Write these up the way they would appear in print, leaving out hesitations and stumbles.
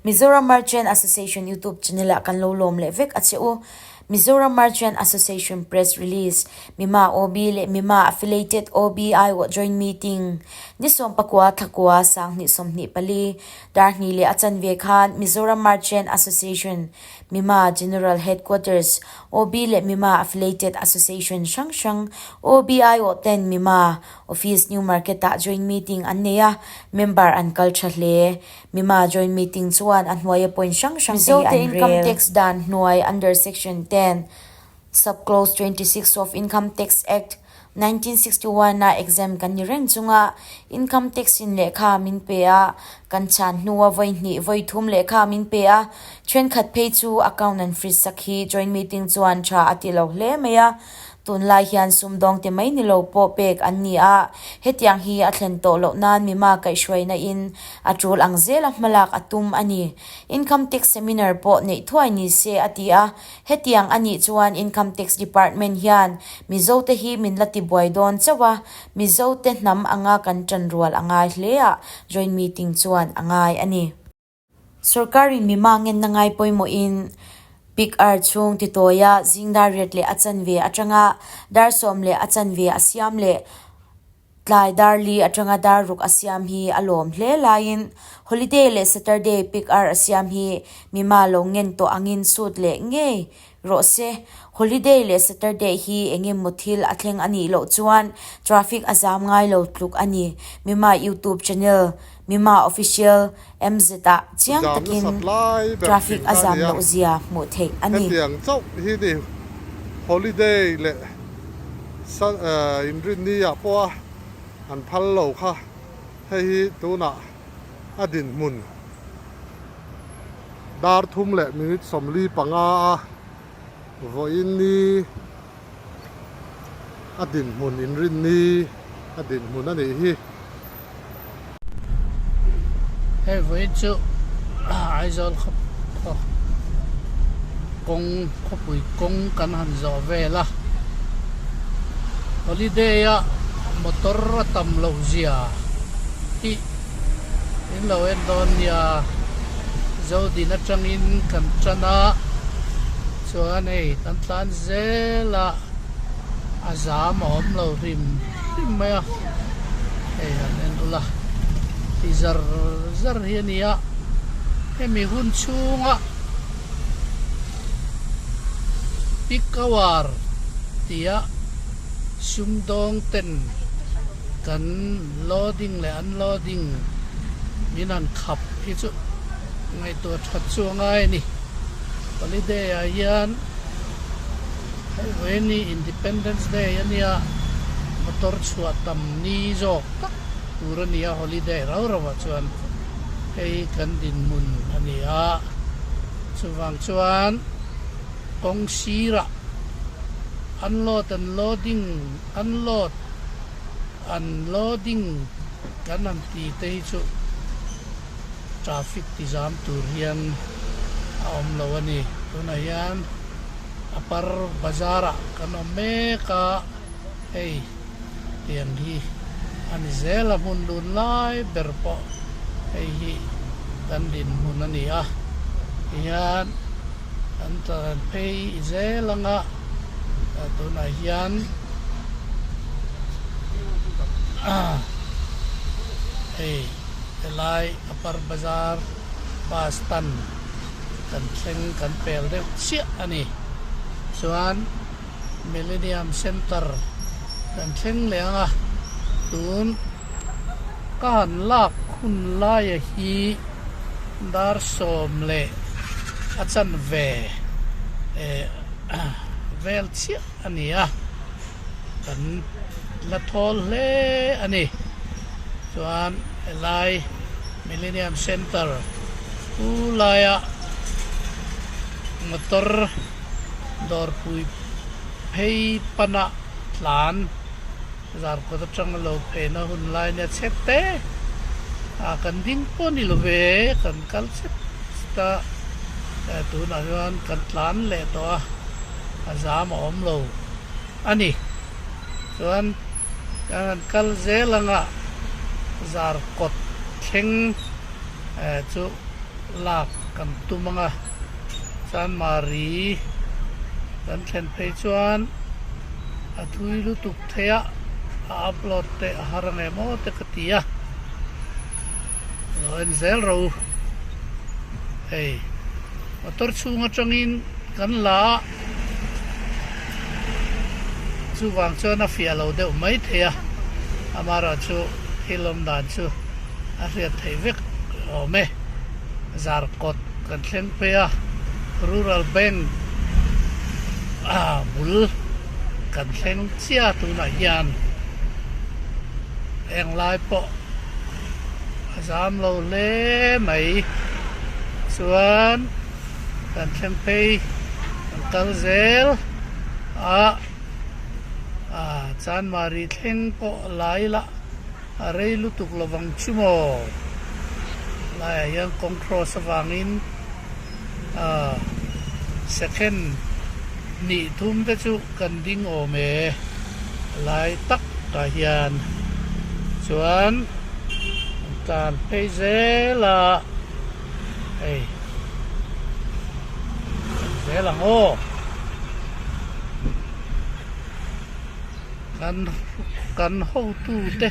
Mizoram Merchant Association YouTube channel ah kan lo lawm leh vek a che u. Mizoram Merchant Association Press Release, Mima OB leh Mima Affiliated OB aiawh Joint Meeting, Ni 19 Thlakua 2024, Dar hnih leh a chanve khan Mizoram Merchant Association, Mima General Headquarters, OB leh Mima Affiliated Association hrang hrang OB aiawh ten Mima Office New Market ah Joint Meeting an nei a, member an kal tha hle. Mima Joint Meeting chuan a hnuaia point hrang hrang te hi an rel. Income Tax dan hnuai under Section 10, Sub-Clause 26 of Income Tax Act, 1961 a exam kan ni reng chunga Income Tax in lehkha min pe a, kan chhan hnua vawi hnih vawi thum lehkha min pe a, thenkhat phei chu account an freeze sak hi Joint Meeting chuan tha a ti lo hle mai a. Tunlai hian sumdawng te mai ni lo pawh pek an ni a, hetiang hi a thlen tawh loh nan mima kaihhruaina in a tul ang zela hmalak a tum a ni. Income Tax Seminar pawh neih thuai ni se a ti a, hetiang a nih chuan Income Tax Department hian Mizo te hi min la tibuai dawn chauh a, Mizo te hnam anga kan tanrual a ngai hle a, Joint Meeting chuan a ngai a ni. Sorkarin mi mangenna ngai pawimawhin Peak Hour chhung titawia zing dar riat leh a chanve atanga dar sawm leh a chanve a siam leh tlai dar li atanga dar ruk a siam hi a lawm hle laiin Holiday leh Saturday Peak Hour a siam hi mi ma lo ngen tawh angin sut leh ngei rawh se. Holiday leh Saturday hi eng emaw thil a thleng a nih loh chuan traffic a zam ngai lo tluk a ni. Mima YouTube channel Mima Official MZ ah chiang Zam takin nasat lai ber traffic thin a kha a zam ni a. loh zia hmuh theih a ni. Hetiang chauh hi ni holiday leh Sun inrinni ah pawha an phal lo kha hei hi tunah a dinhmun dar thum leh minute 45 a vawiin ni a dinhmun inrinni a dinhmun a nih hi. Hei vawiin chu Aizawl khaw kawng khawpui kawng kan han zawh vel a holiday a motor a tam loh zia hi in lo en dawn nia Zodin atangin kan tan a chuan hei kan tlan zel a a zam a awm lo hrim hrim mai a. Hei han en ula ti zar zar hi a ni a hemi hun chhunga peak hour tia sumdawng ten kan loading leh unloading min han khap hi chu ngaihtuah that chu a ngai a ni holiday ah hian. Hei vawiin Independence Day a nia, motor chhuah tam ni zawk tak tur a ni a, holiday rau rau ah chuan hei kan dinhmun a ni a, chuvang chuan kawng sirah unload and loading, unload and loading kan han ti te hi chu traffic ti zam tur hian a awm lo a ni, tunah hian. Upper Bazar ah kan awm mek a, hei tiang hi a ni zel a hmun lun lai ber pawh hei hi kan dinhmun a ni a, tihian kan tlan phei zel ang a, tunah hian hei helai Upper Bazar bus stand. Kan thleng kan pel deuh chiah a ni. Chuan Millennium Centre kan thleng leh ang a, tun ka han lak hun laia hi dar sawm leh a chanve eh vel chiah a ni a, kan la thawl hle a ni. Chuan helai Millennium Centre pu laia motor dawrpui phei pana tlan zarkawt atanga lo pheina hun lai nia chhet te ah kan ding pawh a ni lo ve kan kal chhet chhet a eh tunah chuan kan tlan leh tawh a a zam a awm lo a ni chuan kan han kal zel anga zarkawt thleng eh chu. lak kan tum ang a, Chanmari kan thlen phei chuan a thui lutuk thei a, a upload te a har ang em aw te ka ti a, lo en zel ro u. Hei motor chhung atangin kan la a, chuvang chuan a fiah lo deuh mai thei a, amaherawhchu thil awm dan chu. a hriat theih vek awm e. Zarkawt kan thleng phei a, Rural Bank bul kan thleng chiah tunah hian englai pawh a zam lo hle mai. Chuan kan thleng phei kan kal zel a, Chanmari thleng pawh lai la. A rei lutuk lovang chu maw? Laiah hian kawng cross avangin ah second hnih thum te chu kan ding awm e lai tak ah hian chuan an tlan phei zel a hei kan zel ang aw. Kan kan hotute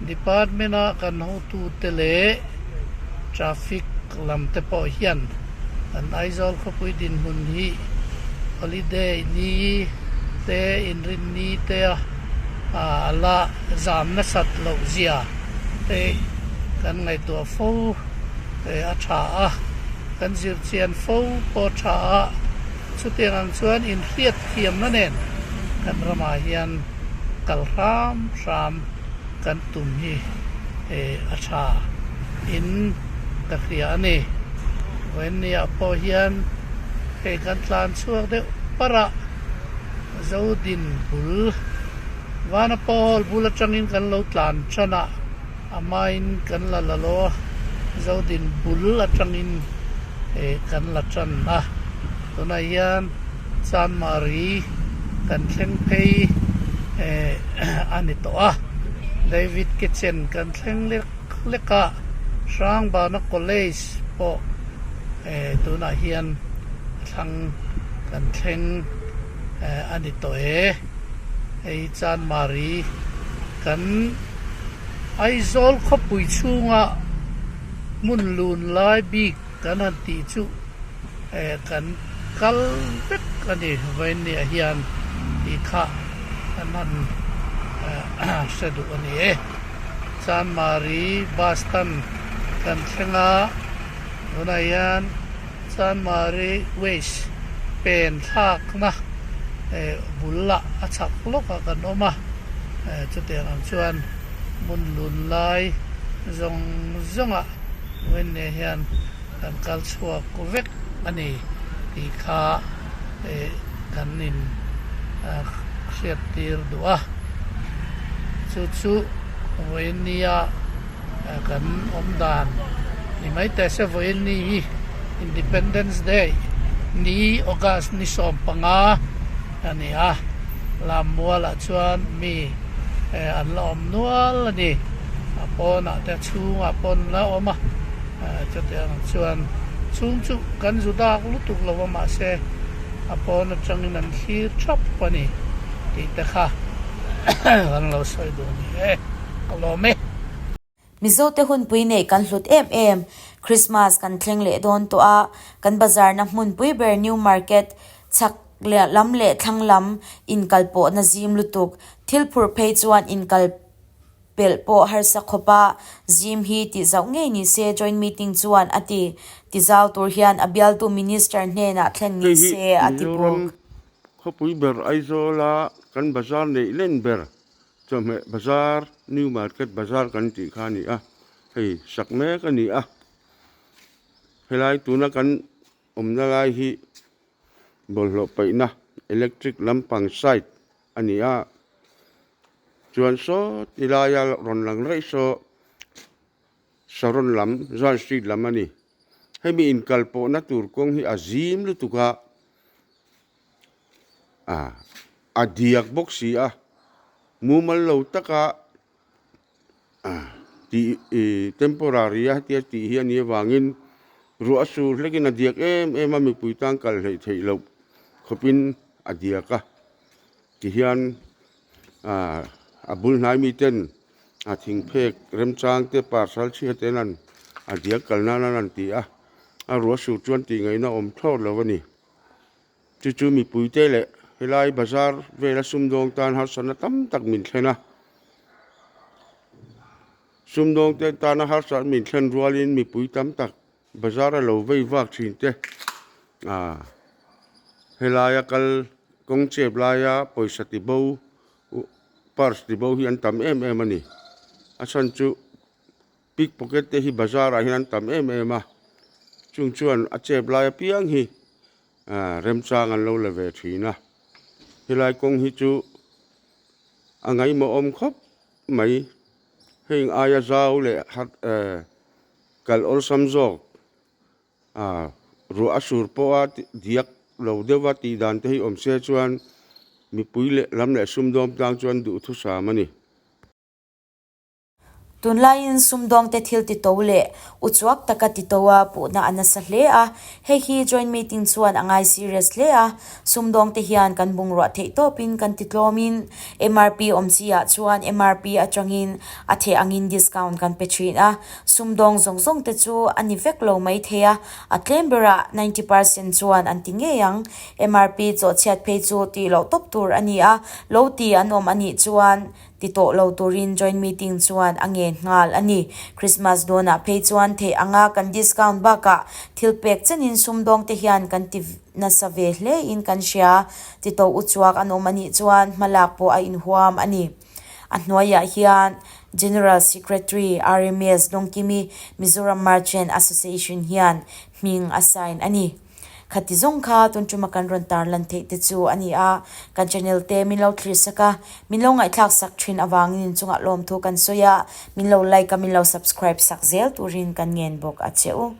department a kan hotute leh traffic lam te pawh hian kan Aizawl khawpui dinhmun hi holiday ni te inrinni te a a la zam nasat loh zia te kan ngaihtuah fo a tha a, kan zirchian fo pawh a tha a. Chutiang ang chuan inhriat thiamna nen kan ramah hian kal hram hram kan tum hi a tha in ka hria a ni. Vawiinniah pawh hian hei kan tlan chhuak deuh parh a, Zodin bul Vana Pawhol bul atangin kan lo tlan tan a, a hmain kan la la lo a, Zodin bul atangin kan la tan a, tunah hian Chanmari kan thleng phei a ni tawh a, David Kitchen kan thleng lek lek a, Hrangbana College pawh tunah hian a thlang kan thleng a ni tawh e, hei Chanmari kan Aizawl khawpui chhunga hmun lun lai bik kan han tih chu kan kal vek a ni. Vawiinniah hian tih kha kan han hre duh a ni e. Chanmari bus stand kan thleng a, tunah hian Chanmari waste pen thlakna bul ah a chhak lawkah kan awm a, chutiang ang chuan hmun lun lai zawng zawngah Wenne hian kan kal chhuak vek a ni tih kha kan in hriat tir duh a, chu chu Vawiinnia kan awm dan ni mai teh se Vawiinni hi Independence Day ni August ni 15 a ni a, Lammualah chuan mi an la awm nual a ni. A pawnah te a chhungah pawh an la awm a, chutiang chuan chhung chu kan zu dak lutuk lo va mahse a pawn atangin an thlir thap a ni tih te kha kan lo sawi duh a ni e, ka lawm e. Mizote hunpui neih kan hlut em em. Christmas kan thleng leh dawn tawh a, kan bazarna hmunpui ber New Market, chhak lam leh thlang lam inkalpawhna zim lutuk, thil phurh phei chuan inkal pelh pawh harsa khawp a, zim hi tih zauh ngei ni se Joint Meeting chuan a ti. Ti zau tur hian a bialtu Minister hnenah thlen ni Hei hi se a ti Mizoram bawk. khawpui ber Aizawla kan bazar neih len ber Chawhmeh bazar, New Market bazar kan tih kha a ni a, hei sak mek a ni a. Helai tuna kan awmna lai hi bawlhhlawh paihna electric lampang side a ni a, chuan saw ti laia rawn lang raih saw Saron lam, Zan Street lam a ni. Hemi inkalpawhna tur kawng hi a zim lutuk a. A diak bawk si a, mumal lo taka tih temporary a hetia tih hi a nih avangin. Ruah a sur hlekin a diak em em a, mipui tan kal hleih theih loh khawpin a diak a. Tihian ah a bul hnai miten a thingphek remchang te parcel chhia ten an a diak kal nan an rawn ti a, a ruah sur chuan tih ngaihna awm thlawt lo a ni. Chu chu mipuite leh helai bazar vela sumdawng tan harsatna tam tak min thlen a. Sumdawngte tana harsat min thlen rualin mipui tam tak bazar a lo vei vak thin te ah helaia kal kawng chep laia pawisa ti bo purse ti bo hi an tam em em a ni. A chhan chu pickpocket te hi bazar ah hian an tam em em a chung chuan a chep lai apiang hi ah remchang an lo la ve thin a helai kawng hi chu a ngaihmawhawm khawp mai. Heng aia zau leh har eh kal awlsam zawk ah ruah a sur pawha diak lo deuha tih dan te hi awm se chuan mipui leh lam leh sumdawm tlang chuan duhthusam a ni. Tunlaiin sumdawngte thil ti to leh uchuak taka ti to a puhna a nasa hle a, hei hi joint meeting chuan a ngai serious hle a, sumdawngte hian kan bungrua theih tawpin kan ti tlawmin MRP awm chi ah chuan MRP atangin a theh angin discount kan pe thin a, sumdawng zawng zawng te chu a ni vek lo mai thei a, a tlem berah 90% chuan an ti ngei ang. MRP chawhchhiat phei chu tih loh tawp tur a ni a, lo ti an awm a nih chuan ti tawh lo turin joint meeting chuan a ngen nghal a ni. Christmas dawnah phei chuan theih anga kan discount bakah thil pek chenin sumdawngte hian kan ti nasa ve hlein kan hria. Ti tawh uchuak an awm a nih chuan hmalak pawh a inhuam a ni. A hnuaiah hian General Secretary RMS Dawngkimi Mizoram Merchant Association hian hming a sign a ni. Khati zawng kha tun tuma kan rawn tar lan theih te chu a ni a, kan channel te min lo thlir sak a, min lo ngaihthlak sak thin avangin inchungah lawmthu kan sawi a, min lo like a min lo subscribe sak zel turin kan ngen bawk a che u.